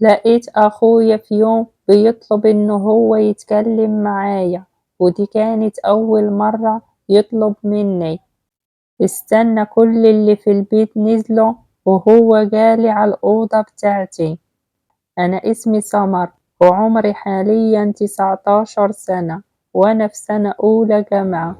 لقيت أخويا في يوم بيطلب إنه هو يتكلم معايا، ودي كانت أول مرة يطلب مني. استنى كل اللي في البيت نزلوا وهو جالي على الأوضة بتاعتي. أنا اسمي سمر وعمري حاليا 19 سنة، وأنا في سنة أولى جامعة.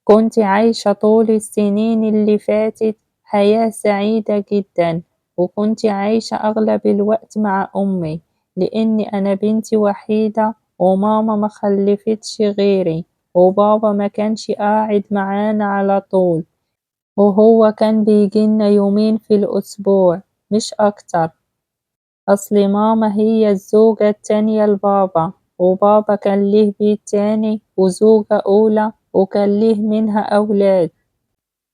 كنت عايشة طول السنين اللي فاتت حياة سعيدة جدا، وكنت عايشة أغلب الوقت مع أمي لأني أنا بنتي وحيدة وماما ما خلفتش غيري، وبابا ما كانش قاعد معانا على طول، وهو كان بيجينا يومين في الأسبوع مش أكتر. أصل ماما هي الزوجة التانية لبابا، وبابا كان ليه بيت تاني وزوجة أولى وكان ليه منها أولاد،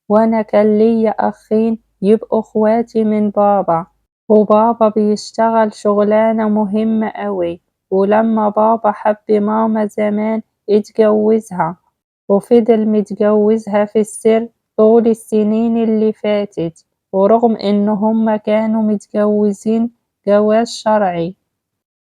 وأنا كان ليا أخين يبقوا أخواتي من بابا. وبابا بيشتغل شغلانة مهمة أوي، ولما بابا حب ماما زمان اتجوزها، وفضل متجوزها في السر طول السنين اللي فاتت، ورغم إن هما كانوا متجوزين جواز شرعي،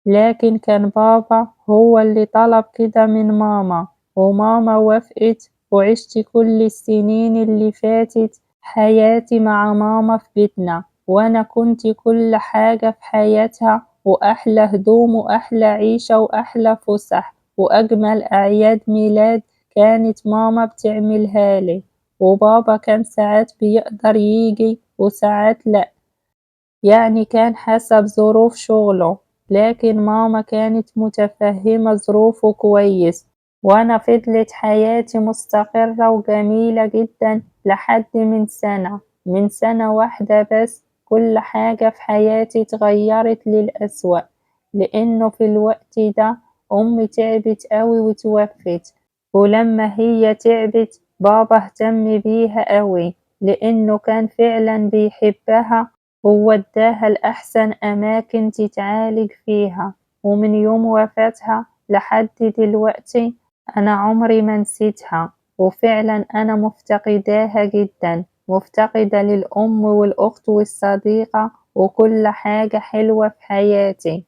لكن كان بابا هو اللي طلب كده من ماما، وماما وافقت. وعشت كل السنين اللي فاتت حياتي مع ماما في بيتنا، وأنا كنت كل حاجة في حياتها، وأحلى هدوم وأحلى عيشة وأحلى فسح وأجمل أعياد ميلاد كانت ماما بتعملها لي. وبابا كان ساعات بيقدر يجي وساعات لأ، يعني كان حسب ظروف شغله، لكن ماما كانت متفهمة ظروفه كويس. وأنا فضلت حياتي مستقرة وجميلة جدا لحد من سنة واحدة بس كل حاجة في حياتي اتغيرت للأسوأ، لأنه في الوقت ده أمي تعبت أوي وتوفت. ولما هي تعبت بابا اهتم بيها أوي لأنه كان فعلا بيحبها، ووداها لأحسن أماكن تتعالج فيها. ومن يوم وفاتها لحد دلوقتي أنا عمري ما نسيتها، وفعلا أنا مفتقداها جدا، مفتقدة للأم والأخت والصديقة وكل حاجة حلوة في حياتي.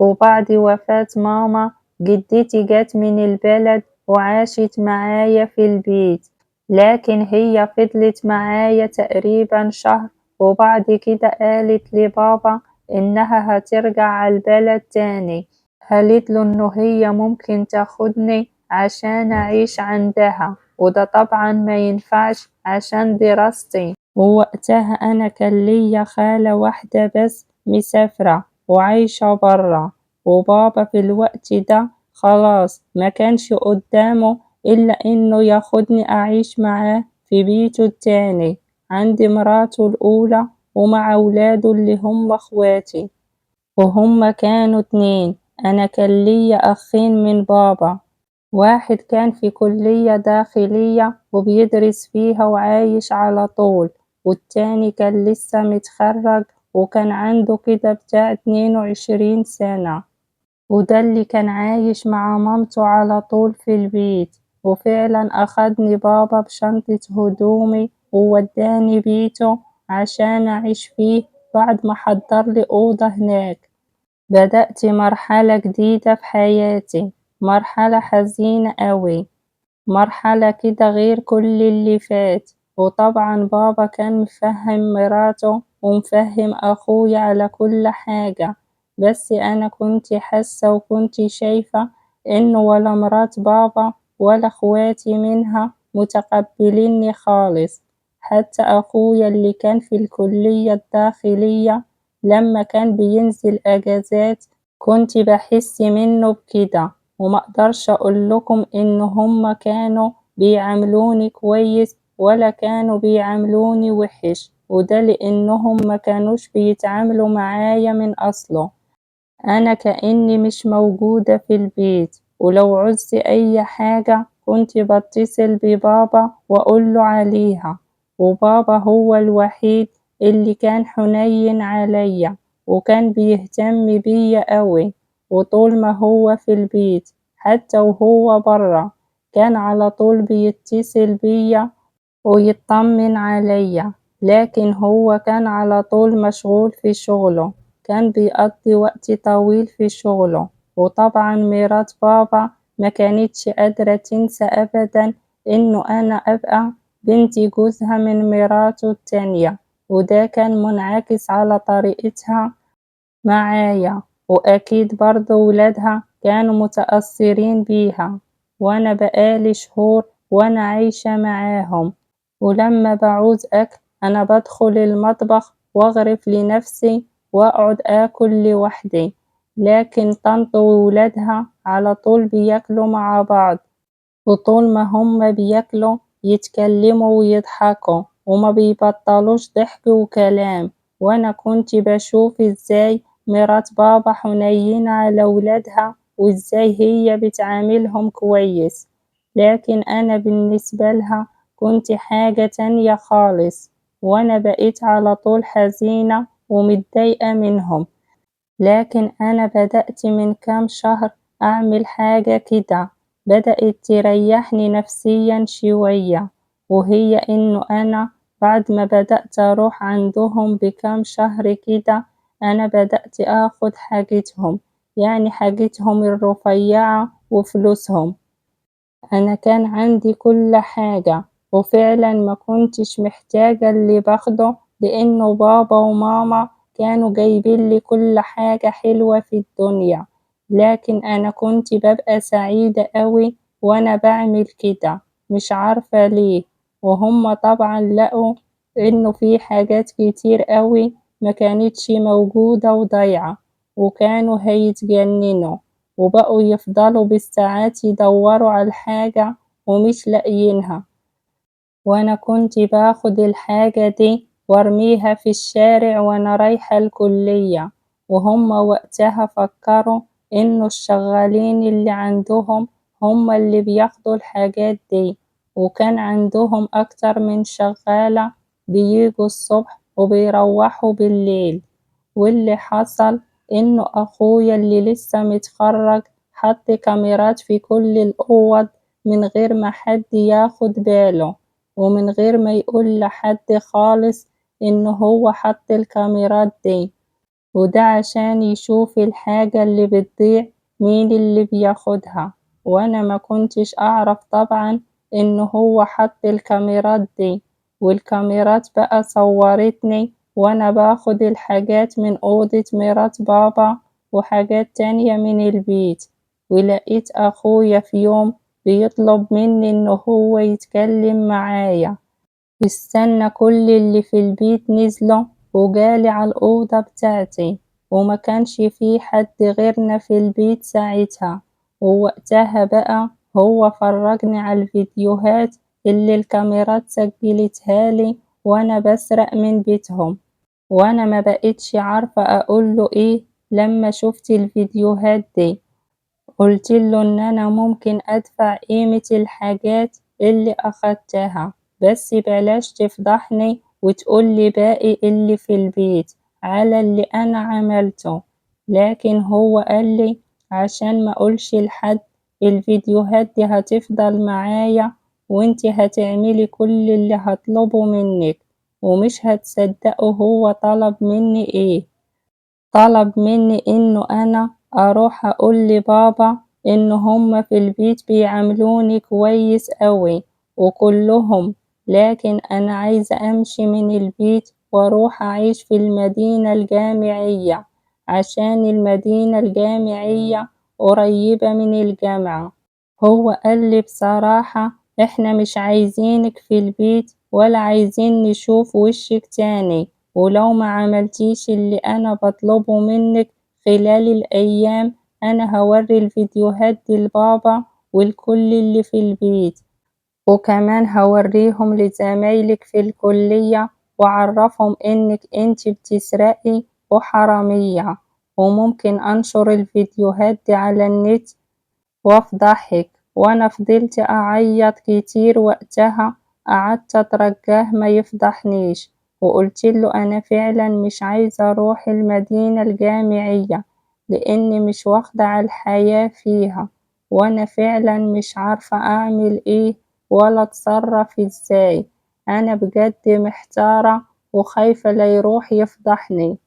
وبعد وفاة ماما جدتي جت من البلد وعاشت معايا في البيت، لكن هي فضلت معايا تقريبا شهر، وبعد كده قالت لبابا إنها هترجع على البلد تاني. قالت له إنه هي ممكن تاخدني عشان أعيش عندها، وده طبعا ما ينفعش عشان دراستي. ووقتها أنا كان ليا خالة واحدة بس مسافرة وعايشة برا، وبابا في الوقت ده خلاص ما كانش قدامه إلا إنه ياخدني أعيش معاه في بيته التاني عند مراته الأولى ومع أولاده اللي هم أخواتي، وهم كانوا 2. أنا كان ليا أخين من بابا، واحد كان في كلية داخلية وبيدرس فيها وعايش على طول، والتاني كان لسه متخرج وكان عنده كده بتاع 22 سنة، وده اللي كان عايش مع مامته على طول في البيت. وفعلا أخدني بابا بشنطة هدومي ووداني بيته عشان أعيش فيه بعد ما حضر لي أوضة هناك. بدأت مرحلة جديدة في حياتي، مرحلة حزينة قوي، مرحلة كده غير كل اللي فات. وطبعا بابا كان مفهم مراته ومفهم أخويا على كل حاجة، بس أنا كنت حاسة وكنت شايفة إنه ولا مرات بابا ولا أخواتي منها متقبليني خالص. حتى أخويا اللي كان في الكلية الداخلية لما كان بينزل أجازات كنت بحس منه بكده، وما أقدرش أقول لكم إن هما كانوا بيعاملوني كويس ولا كانوا بيعاملوني وحش، وده لأنهم ما كانوش بيتعاملوا معايا من أصله. أنا كأني مش موجودة في البيت، ولو عوزت أي حاجة كنت بتصل ببابا وأقوله عليها، وبابا هو الوحيد اللي كان حنين عليا وكان بيهتم بيا قوي. وطول ما هو في البيت حتى وهو برا كان على طول بيتصل بيا ويطمن عليا، لكن هو كان على طول مشغول في شغله. كان بيقضي وقت طويل في شغله، وطبعا مرات بابا ما كانتش قادرة تنسى أبدا إنه أنا أبقى بنت جوزها من مراته التانية، وده كان منعكس على طريقتها معايا، وأكيد برضو ولادها كانوا متأثرين بيها. وأنا بقالي شهور وأنا عايشة معاهم، ولما بعوز أكل أنا بدخل المطبخ وأغرف لنفسي وأقعد آكل لوحدي، لكن طنط وولادها على طول بياكلوا مع بعض، وطول ما هم بياكلوا يتكلموا ويضحكوا وما بيبطلوش ضحك وكلام. وأنا كنت بشوف إزاي مرات بابا حنينة على ولادها وإزاي هي بتعاملهم كويس، لكن أنا بالنسبة لها كنت حاجة تانية خالص، وأنا بقيت على طول حزينة ومتضايقة منهم. لكن أنا بدأت من كام شهر أعمل حاجة كده بدأت تريحني نفسيا شوية، وهي إنه أنا بعد ما بدأت أروح عندهم بكام شهر كده أنا بدأت آخد حاجتهم، يعني حاجتهم الرفيعة وفلوسهم. أنا كان عندي كل حاجة، وفعلا ما كنتش محتاجة اللي باخده، لأنه بابا وماما كانوا جايبين لي كل حاجة حلوة في الدنيا، لكن أنا كنت ببقى سعيدة قوي وأنا بعمل كده، مش عارفة ليه. وهم طبعا لقوا إنه في حاجات كتير قوي ما كانتش موجودة وضايعة، وكانوا هيتجننوا وبقوا يفضلوا بالساعات يدوروا على الحاجة ومش لاقيينها. وأنا كنت باخد الحاجة دي وارميها في الشارع وأنا رايحة الكلية، وهم وقتها فكروا إنه الشغالين اللي عندهم هم اللي بياخدوا الحاجات دي، وكان عندهم أكتر من شغالة بييجوا الصبح وبيروحوا بالليل. واللي حصل إنه أخويا اللي لسه متخرج حط كاميرات في كل الأوض من غير ما حد ياخد باله، ومن غير ما يقول لحد خالص إنه هو حط الكاميرات دي، وده عشان يشوف الحاجة اللي بتضيع مين اللي بياخدها. وأنا ما كنتش أعرف طبعا إنه هو حط الكاميرات دي، والكاميرات بقى صورتني وأنا باخد الحاجات من أوضة مرات بابا وحاجات تانية من البيت. ولقيت أخويا في يوم بيطلب مني إنه هو يتكلم معايا، واستنى كل اللي في البيت نزلوا وجالي على الأوضة بتاعتي، وما كانش في حد غيرنا في البيت ساعتها. ووقتها بقى هو فرجني على الفيديوهات اللي الكاميرات سجلتها لي وأنا بسرق من بيتهم، وأنا ما بقيتش عارفة أقوله إيه لما شفت الفيديوهات دي. قلت له إن أنا ممكن أدفع قيمة الحاجات اللي أخدتها، بس بلاش تفضحني وتقولي باقي اللي في البيت على اللي أنا عملته. لكن هو قال لي عشان ما أقولش لحد الفيديوهات دي هتفضل معايا، وانتي هتعملي كل اللي هطلبه منك، ومش هتصدقوا هو طلب مني ايه. طلب مني انه انا اروح اقول لبابا ان هما في البيت بيعاملوني كويس قوي وكلهم، لكن انا عايزة امشي من البيت واروح اعيش في المدينة الجامعية، عشان المدينة الجامعية قريبة من الجامعة. هو قال لي بصراحة احنا مش عايزينك في البيت ولا عايزين نشوف وشك تاني، ولو ما عملتيش اللي انا بطلبه منك خلال الايام انا هوري الفيديوهات دي لبابا والكل اللي في البيت، وكمان هوريهم لزمايلك في الكلية وعرفهم انك انت بتسرقي وحرامية، وممكن انشر الفيديوهات دي على النت وافضحك. وانا فضلت اعيط كتير وقتها، قعدت اترجاه ما يفضحنيش، وقلت له انا فعلا مش عايزة اروح المدينة الجامعية لاني مش واخدة على الحياة فيها، وانا فعلا مش عارفة اعمل ايه ولا اتصرف ازاي، انا بجد محتارة وخايفة لا يروح يفضحني.